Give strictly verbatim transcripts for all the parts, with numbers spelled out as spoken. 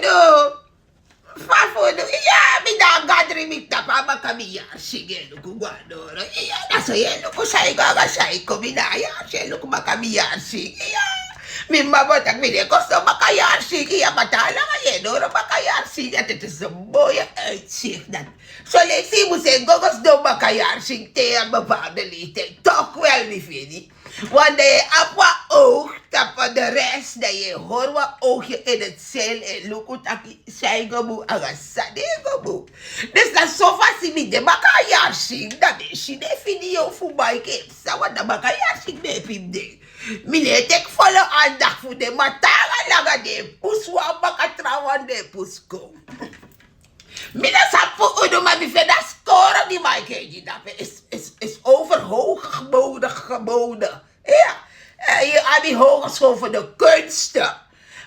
No. Fa fu du? Iya, mi na a gadri mi tapu a baka mi yari singi e luku go na doro. Iya, na so yu e luku san e go anga san e kon, mi na a yari singi e luku baka mi yari singi. Iya. Mi mama taki mi no e kon sidon baka yari singi, iya, ma te a langa yu e doro baka yari singi, a tete so moi uitzicht dati. Soleisi yu mu sa e go go sidon baka yari singi te yu abi bepaalde leeftijd. Toch wel, mi feni. Want dan yu e abi wan oog tapu de rest, dan yu e hori wan oogje in het zeil e luku taki san e go bun anga san no e go bun. Dus na so fasi mi de baka yari singi, dan mi e si den video fu Mike e psa, want na baka yari singi mi e pim den. Mi no e teki folo andak fu den, ma te a langa den e pusu wan baka trawan, den e pusu kon. Mi no sabi fu unu, ma mi feni a skoro di Mike e gi dape is, is, is over hoge geboden, geboden. Ja. Eh, yu abi hogeschool voor de kunsten.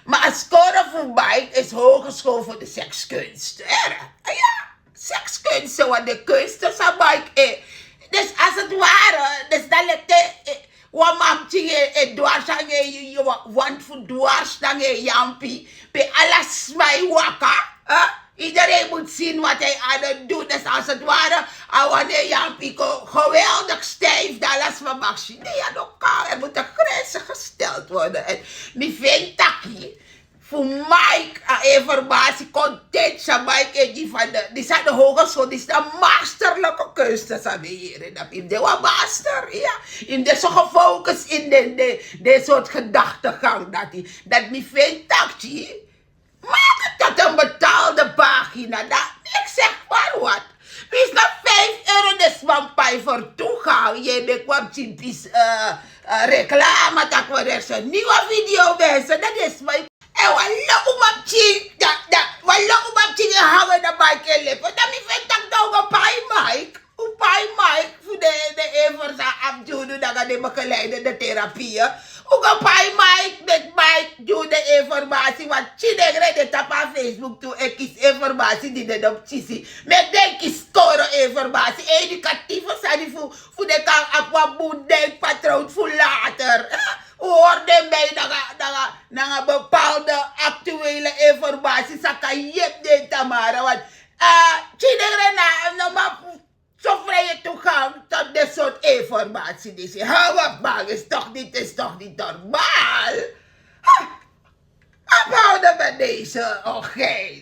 Maar a skoro fu Mike is hogeschool voor de sekskunsten. Hè? Ja, sekskunsten, want de kunsten san Mike e. Dus als het ware, dus dan leki, eh, wan man pikin e, e dwars nanga en, yu, yu wa-, want fu dwars nanga en yampi. Pe ala sma e waka, hè? Iedereen moet zien wat hij aan het doen is. Als het ware, a wan e yampi kon geweldig stijf, dan ala sma mag si. Nee, ja, no kan. Er moet een grens gesteld worden. En mi feni taki fu Mike a informasi kon teki san Mike e gi van de, disi na de hogeschool, disi na masterlijke kunsten san mi e yere. Dati yu de wan master, ja. Yu de so gefocus in de, de, de soort gedachtegang dati, dati mi feni taki, maak het tot een betaalde pagina. Dat, ik zeg maar wat. Is na vijf euro de sma e pai voor toegang. Yu e meki wan pikin pisi, eh, eh, reclame, taki wi e resi een nieuwe video, mensen. Dat is mijn, en wan lo uma pikin, dat, dat, wan lo uma pikin e hangen na Mike e lippen. Dan mi feni taki dan un go pai Mike. Un pai Mike fu de, de evers san a abi gi unu nanga den begeleidende therapieën. Un go pai Mike, meki Mike gi unu den informasi, want pikin nengre de tapu a Facebook tu e kisi informasi di den no mus kisi. Meki den kisi skoro informasi, educatieve sani fu, fu den kan abi wan bun denkpatroon fu later. Eh, un hori den bij nanga, nanga, nanga bepaalde actuele informasi san kan yepi den tamara, want, eh, pikin nengre na, no man so vrije toegang tot dit soort informatie. Disi hawafbang is toch niet, is toch niet normaal. Ha! Ophouden met deze, oké.